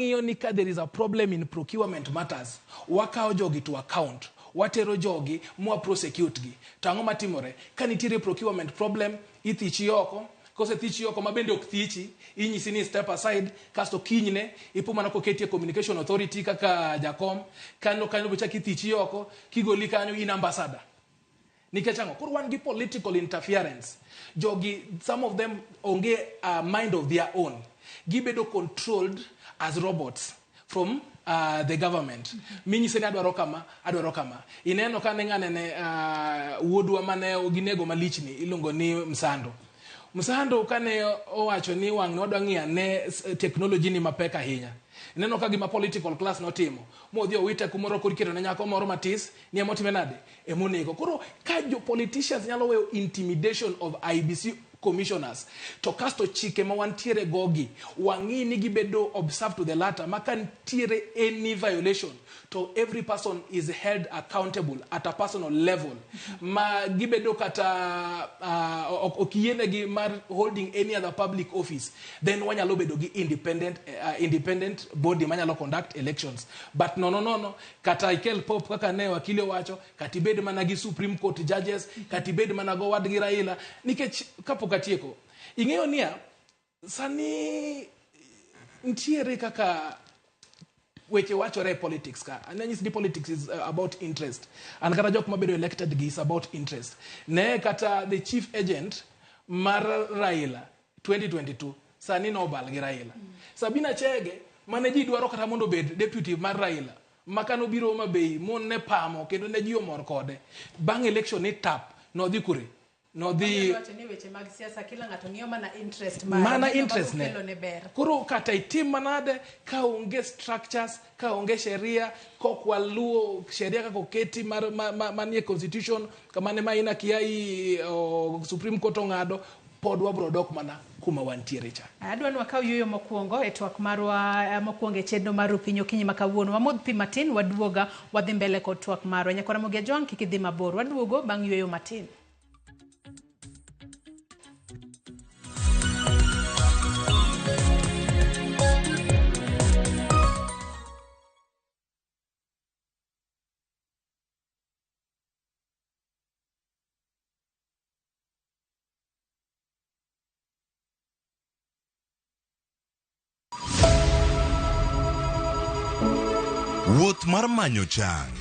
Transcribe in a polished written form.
Wang'iyo ni ka there is a problem in procurement matters, wakawo jogi to account, watero jogi mwa prosecute gi. To ang'o matimore? Ka nitiere procurement problem, ithichi oko, kosethichi oko ma bende ok thichi, inyisi ni step aside, kasto kinyne ipo mana koketi e communication authority kaka jakom, kanyo kanyo be chak ithichi oko, kigoli kanyo in ambassador. Nikech ang'o? Koro wan gi political interference. Jogi, some of them onge a mind of their own. Gibedo controlled as robots from the government. Minyise ni adwaro kama, adwaro kama. Ineno ka ne ng'ane ne wuodwa mane ginego malichni iluongo ni Msando. Msando kane owacho ni wang' wadwa ng'iyo ane technology ni mapek ahinya. Ineno ka gima political class notimo. Modhi owite kumoro koro iketo ne nyako moro matis ni emotime nade? Emonego. Koro ka jo politicians nyalo weyo intimidation of IEBC commissioners to kasto chike ma wantiere gogi wang'i ni gibedo observed to the latter ma ka nitiere any violation to every person is held accountable at a personal level ma gibedo kata ok yienegi mar holding any other public office, then wanyalo bedo gi independent body manyalo conduct elections. But nono nono kata ikel pop kaka ne wakili owacho, kata ibed mana gi Supreme Court judges, kata ibed mana go wadgi Raila, nikech kapok atieko ing'eyo niya sani ntiere kaka weche wachore e politics ka. Anyisi ni politics is about interest, and kata jok mabedo elected gi is about interest. Ne kata the chief agent mar Raila 2022 sani nobal gi Raila. Sabina Chege mane ji dwaro kata mondo obed deputy mar Raila ma kanobiro Homa Bay mon ne pamo kendo ne ji omor kode. Bang' election ni tap nodhi kure? Nodhi wacho ni weche mag siasa kila ng'ato ng'iyo mana interest mare, mana gino interest ne. Makelo ne ber. Koro kata itim manade ka onge structures, ka onge sheria, kok waluwo sheria kaka oketi mar manie constitution kamane Maina Kiai Supreme Court ong'ado, pod wabro dok mana kuma wantiere cha. Adwa ni wakaw yueyo mokwongo e twak marwa mokwongo e chenro mar Rupiny Okinyi ma kawuono. Wamodh pi matin, waduoga, wadhi mbele kod twak marwa. Nyakwara Ramogi Ajwang', kik idhi mabor. Waduogo bang' yueyo matin. Wuoth mar manyo chang